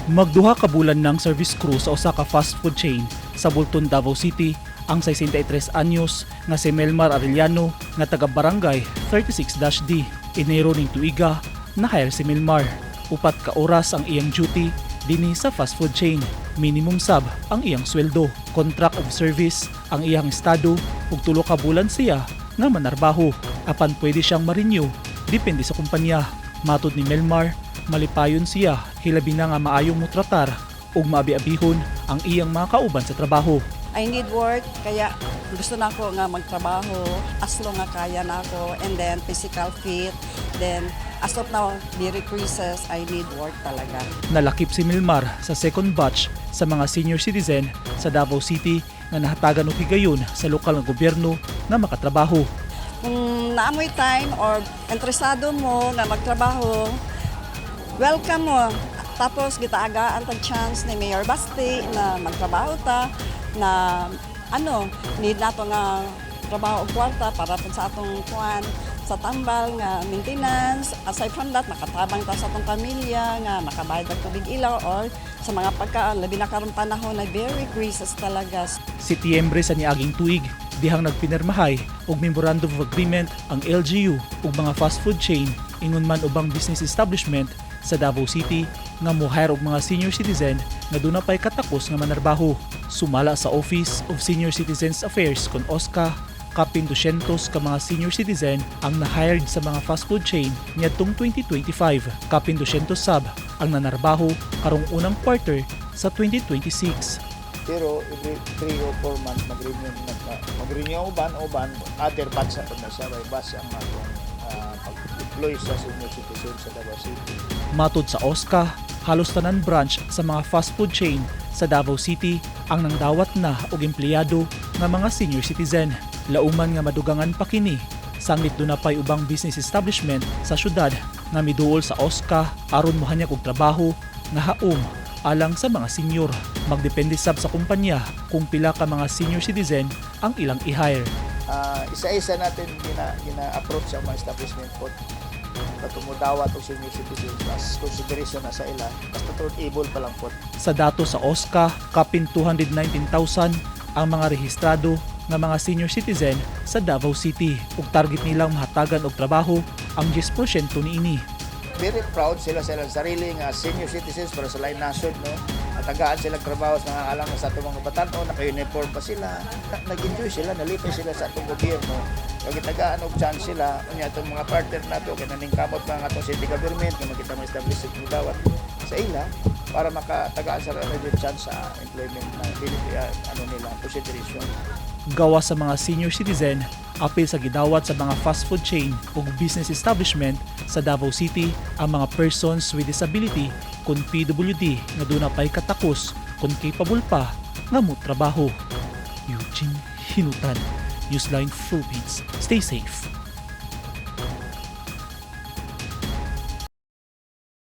Magduha ka bulan ng service crew sa usa ka fast food chain sa Bulton, Davao City ang 63 anyos nga si Melmar Arellano nga taga Barangay 36-D. Enero ning tuiga na hire si Melmar. 4 ka oras ang iyang duty dinhi sa fast food chain. Minimum sab ang iyang sweldo. Contract of service ang iyang estado ug 3 ka bulan siya nga manarbaho. Apan pwede siyang ma-renew depende sa kumpanya. Matod ni Melmar, malipayon siya hilabi na nga maayong mutratar ug maabi-abihon ang iyang mga kauban sa trabaho. I need work, kaya gusto na ako nga magtrabaho as long nga kaya na ako and then physical fit. Then as of now, very crisis, I need work talaga. Nalakip si Milmar sa second batch sa mga senior citizen sa Davao City nga nahatagan og higayon sa lokal nga gobyerno nga makatrabaho. Kung naa moy time or interesado mo nga magtrabaho, welcome mo. Tapos gitaagaan tag chance ni Mayor Basti na magtrabaho ta na ano, need nato nga trabaho og kwarta para pud sa atong kuan sa tambal nga maintenance. Aside from that, makatabang ta sa atong pamilya nga makabayad og tubig, ilaw or sa mga pagkaon, labi na karong panahon na very crisis talaga. Setyembre sa niaging tuig, dihang nagpinirmahay og Memorandum of Agreement ang LGU ug mga fast food chain ingon man ubang business establishment sa Davao City nga mo-hire og mga senior citizen nga duna pay katakos nga manarbaho. Sumala sa Office of Senior Citizens Affairs kon OSCA, kapin 200 ka mga senior citizen ang na-hired sa mga fast food chain niadtong 2025. Kapin 200 sab ang nanarbaho karong unang quarter sa 2026. Pero every 3 or 4 months mag-renew, mag-renew uban uban other batch na pud na siya, by batch ang atong pag-deploy sa senior citizen sa Davao City. Matod sa OSCA, halos tanan branch sa mga fast food chain sa Davao City ang nangdawat na og empleyado nga mga senior citizen. Lauman nga madugangan pa kini, sanglit duna pay ubang business establishment sa syudad nga miduol sa OSCA aron mohanyag og trabaho nga haom alang sa mga senior. Magdepende sab sa kumpanya kung pila ka mga senior citizen ang ilang i-hire. Isa-isa natin gina-approach ang mga establishment po patumudawat og senior citizens as consideration na sa ila basta tungod able pa lang po. Sa dato sa OSCA, kapin 219,000 ang mga rehistrado nga mga senior citizen sa Davao City ug target nilang mahatagan og trabaho ang 10% niini. Very proud sila sa ilang sarili nga senior citizens para sa lain nasod, no? Natagaan silang trabaho sa mga alang sa atong mga batan-on, naka-uniform pa sila. Nag-enjoy sila, nalipay sila sa atong gobyerno. Kag gitagaan og chance sila, unya atong mga partner nato kay naningkamot mga atong city government nga makita mo establish dawat sa ila para makatagaan sila ng chance sa employment na dili ano nila consideration. Gawa sa mga senior citizen, apil sa gidawat sa mga fast food chain ug business establishment sa Davao City ang mga persons with disability kon PWD nga duna pay katakos kon capable pa nga motrabaho. Eugene Hinutan, Newsline Philippines. Stay safe.